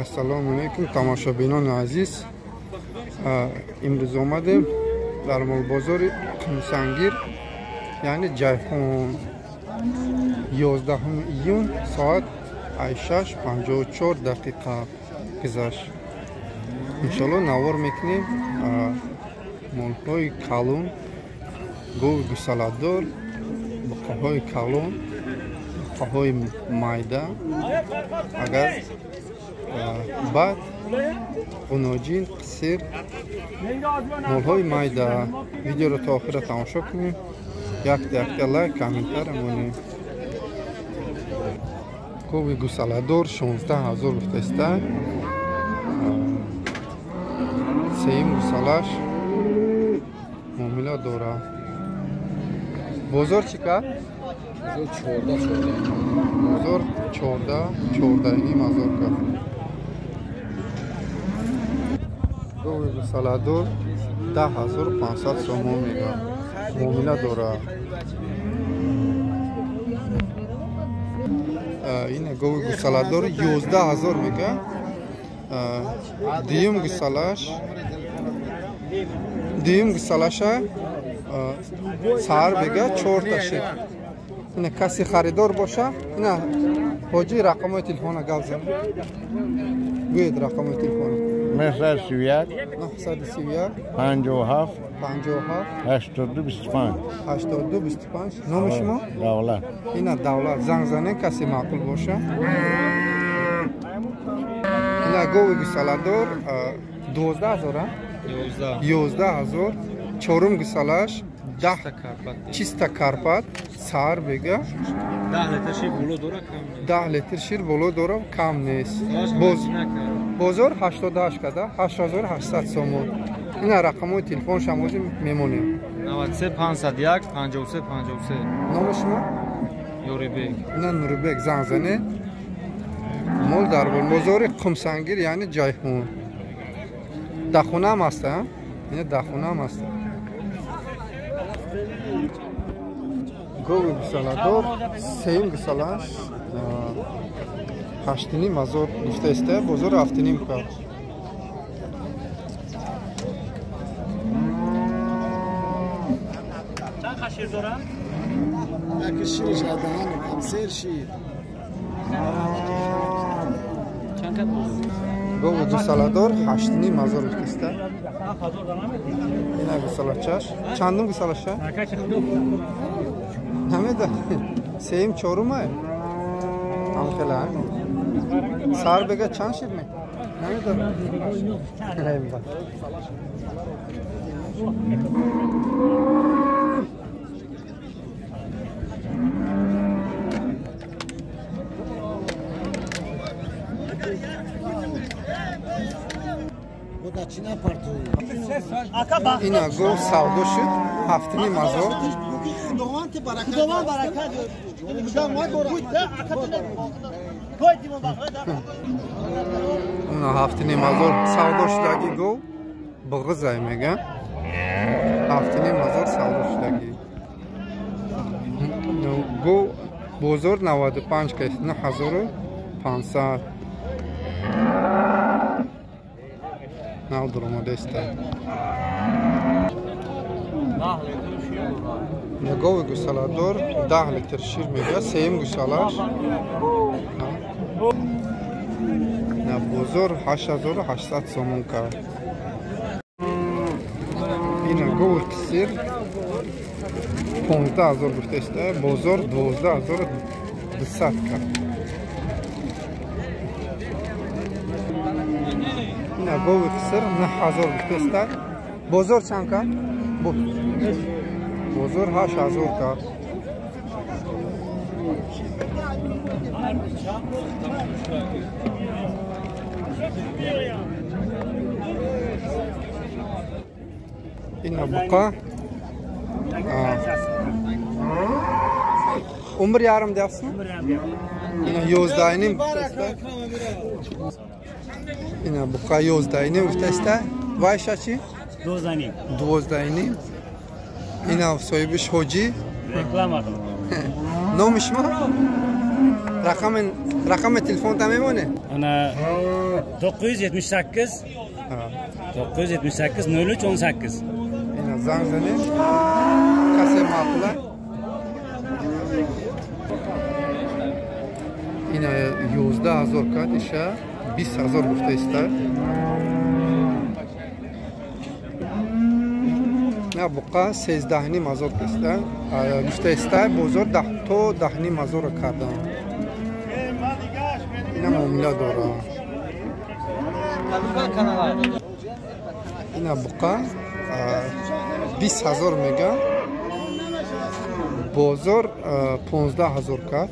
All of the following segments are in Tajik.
Ассалому алайкум тамошобинони азиз. Имрӯз омадем дар молбозори Қумсангир, яъне Ҷайҳун, 11 июн соат 6:54 дақиқа гузашт. Иншоалло навор мекунем молҳои калон, гови гусаладор, буқаҳои калон, буқаҳои майда, агар бад, ғуноҷин, қисир, молҳои майда. Видеоро то охира тамошо кунем, якта-якта лайк, комментар монем. Гови гусаладор 16 000 гуфтаиста, сеюм гусалаш муомила дорад. Бозор чӣ кард? Бозор 14-14,5 ҳазор кард. Гови гусаладор 10 500 сомон мегӯяд, муомила дорад. Ина гови гусаладор 11 000 мегӯяд, дуюм гусалаш, дуюм гусалаша саҳар бега чорта шид. Ина каси харидор боша, ина ҳоҷи рақамҳои телефона гап зан. Гӯед рақамҳои телефона. 931 931 57 57 82 25 82 25. Номи шумо? Давлат. Ина Давлат, занг занед, касе маъқул боша. Ина гови гусаладор 12 000, 11 000, чорум гусалаш чиста Карпат, саҳар бега 10 литр шир боло дора, кам нест. Бозор 88 када, 8800 сомон. Ина рақамҳои телефоншам ҳозир мемонем. 93 501 53 53. Номи шумо? Нурибек. Ина Нурибек, занг занед. Мол дар бозори Қумсангир, яъне Ҷайҳун. Дахонаам аста, ина дахонаам аста. Гови гусаладор сеюм гусалаш 8,5 ҳазор гуфтаиста, бозор 7,5 кард. Чанд шир дорад? Яки шириш адаҳан кам сер шир. Гови гусаладор 8,5 ҳазор гуфтаиста. Ина гусалачаш. Чандум гусалаша? Намедонам. Сеюм, чорумай? Ҳам хела. Сар бега чанд шир ме? Намедонам. Ина гов савдо шуд 7,5 ҳазор. Уна 7,5 ҳазор савдо шудаги гов, буғизай мега, 7,5 ҳазор савдо шудаги гов. Бозор 95 кас, 9500 нав дуромадаиста. Гови гусаладор 10 литр шир мегӯяд, сеюм гусалаш. На бозор 8800 сомон кард. Ина гови қисир 15 000 гуфтаиста, бозор 12 200 кард. Ина гови қисир 9000 гуфтаиста, бозор чанд кард? Бозор 8000 кард. Ина буқа 11,5 deyapsizmi? Ина 11,5 гуфтаиста. Ина буқа 11,5 гуфтаиста. Вайша чи? 12,5. 12,5. Ина соҳибиш ҳоҷӣ. Реклама. Номи шумо? Рақами телефонта мемоне? Ана 978 978 03 18. Ина занг занед. Касе маъқула? Ина 11 000 кат иша 20 000 гуфта иста. На буқа 13 500 киста. Гуфта иста бозор 10 то 10 500 кардан. Ина муомила дора. Ина буқа 20 000 мега. Бозор 15 000 кард.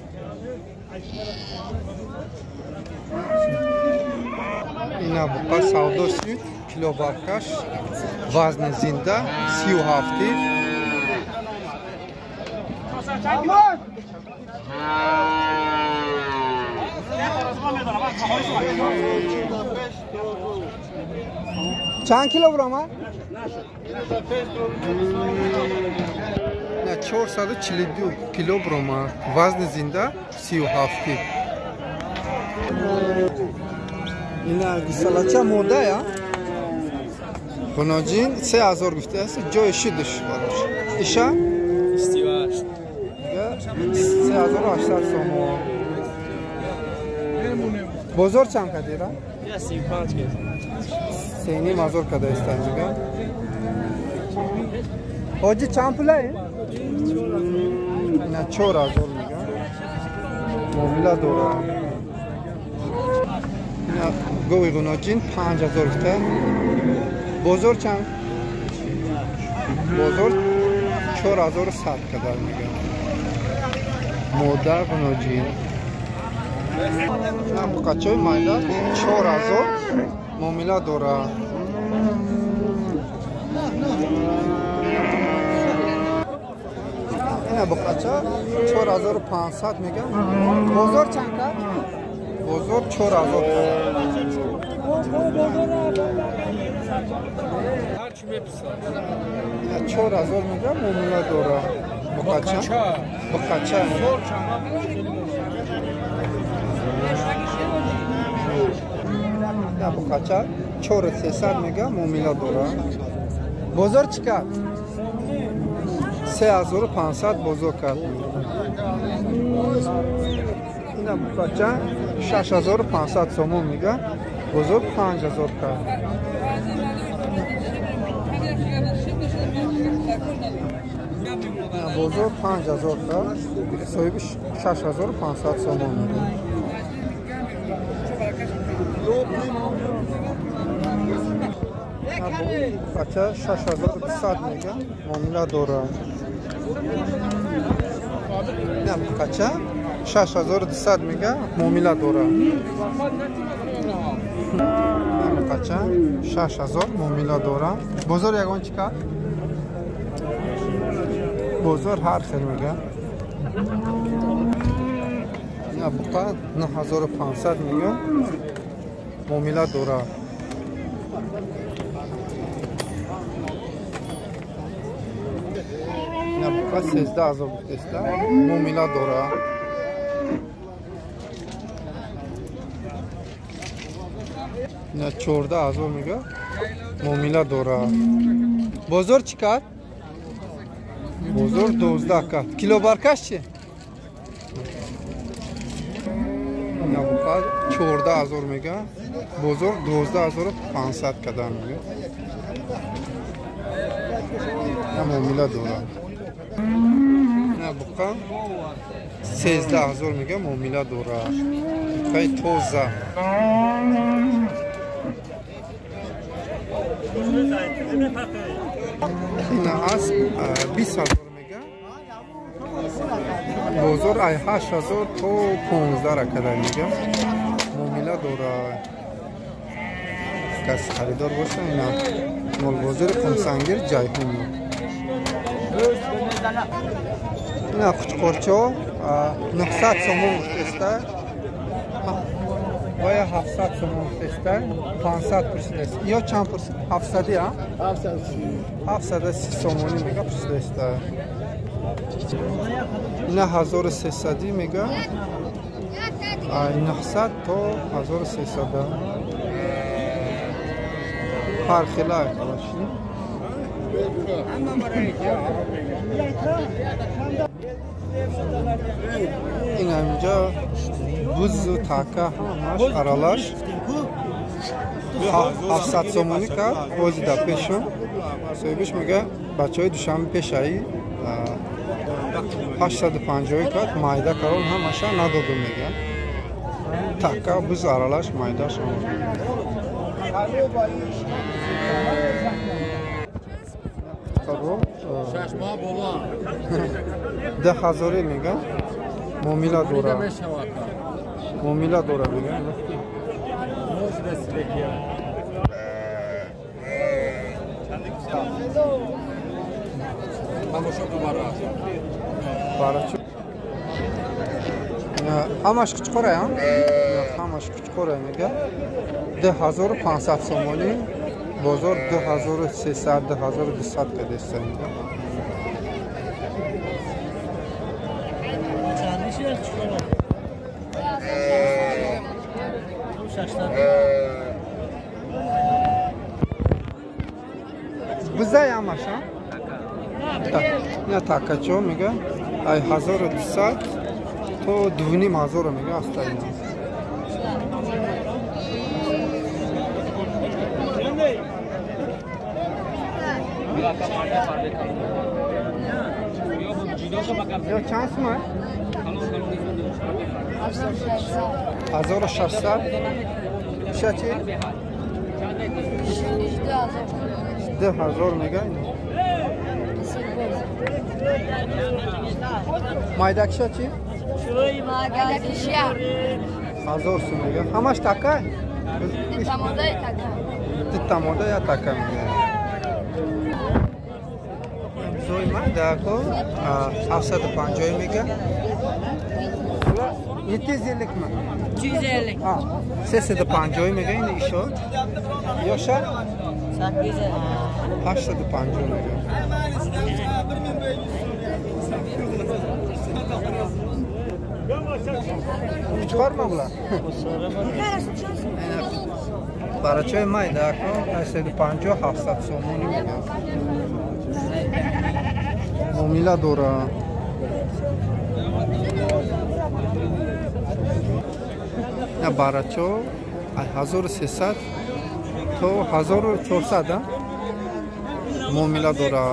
Ина буқа савдо шуд, килобаркаш вазни зинда 37. Чанд кило буромад? На 442 кило буромад. Вазни зинда 37. Ина гусалача мода я? Хуноҷин 3000 гуфтааст, ҷои шидаш барош. Иша? 28. 3800 сомон. Бозор чанд кадира? 35 кез. 3,5 када истанҷига. Ҳоҷи чанд пулае? Ина 4000 мега. Муомила дора. Ина гови гуноҷин 5000 гуфта. Бозор чанд? Бозор 4100 када мега. Мода гуноҷин. На буқачои майда 4000 муомила дора. Ина буқача 4500 мега. Бозор чанд кард? Бозор 4000 кард. Ина 4000 мега муомила дора. Буқача. Буқача. На буқача 4300 мега муомила дора. Бозор чӣ кард? 3500 бозор кард. Ина буқача 6500 сомон мега. Бозор 5000 кард. Бозор 5000 кард. Соҳиби 6500 сомон мега. Буқача 6200 мега муомила дора. На буқача 6200 мега муомила дора. На буқача 6000 муомила дора. Бозор ягон чӣ кард? Бозор ҳар хел мега. На буқа 9500 мега муомила дора. На буқа 13000 гуфтеста муомила дора. На 14000 мега муомила дора. Бозор чӣ кард? Бозор 12 кард. Килобаркаш чӣ? На буқа 14000 мега. Бозор 12500 кадан мега. На муомила дора. На буқа 13000 мега муомила дора. Буқаи тоза. Ина асп 20000 мега. Бозор ай 8000 то 15 кадан мега. Муомила дора. Кас харидор боша ина молбозори Қумсангир Ҷайҳун. Ина қучқорчо 900 сомон гуфтеста. Вая 700 сомон гуфтеста. 500 пурсидест. Ё чанд пурсид? 700 а? 730 сомонӣ мега пурсидеста. Ина 1300 мега. 900 то 1300 ҳар хела короче. Ин ҳаминҷа бузу така ҳамаш аралаш 700 сомонӣ кард. Бози дар пешум соҳибиш мега бачаҳои душанбе пешаи 850 кард, майда карон ҳамаша надодум мега. Така буз аралаш майдаш ҳама. 2000 мега муомила дора. Муомила дора мега. Ҳамаш кучқора, ҳамаш кучқора мега. 2500 сомонӣ, бозор 2300, 2200 кадеста мега. Бузай ҳамаш, а? Ина такачо мега ай 1200 то 2500 мега аста ина. Ё чанд сум? 1600. Иша чи? 2000 мега ина. Майдакша чи? Майдакша. 1000 сум мега. Ҳамаш така? Дитамодаи така. Дитамода я така мега. Зои майдако 750 мега. 750 ма? 250. 350 мега ин ишо. Ёша? 850 мега. Чикор мабла? Барачои майдако 850 700 сомонӣ мега. Муомила дора. На барачо 1300 то 1400 муомила дора.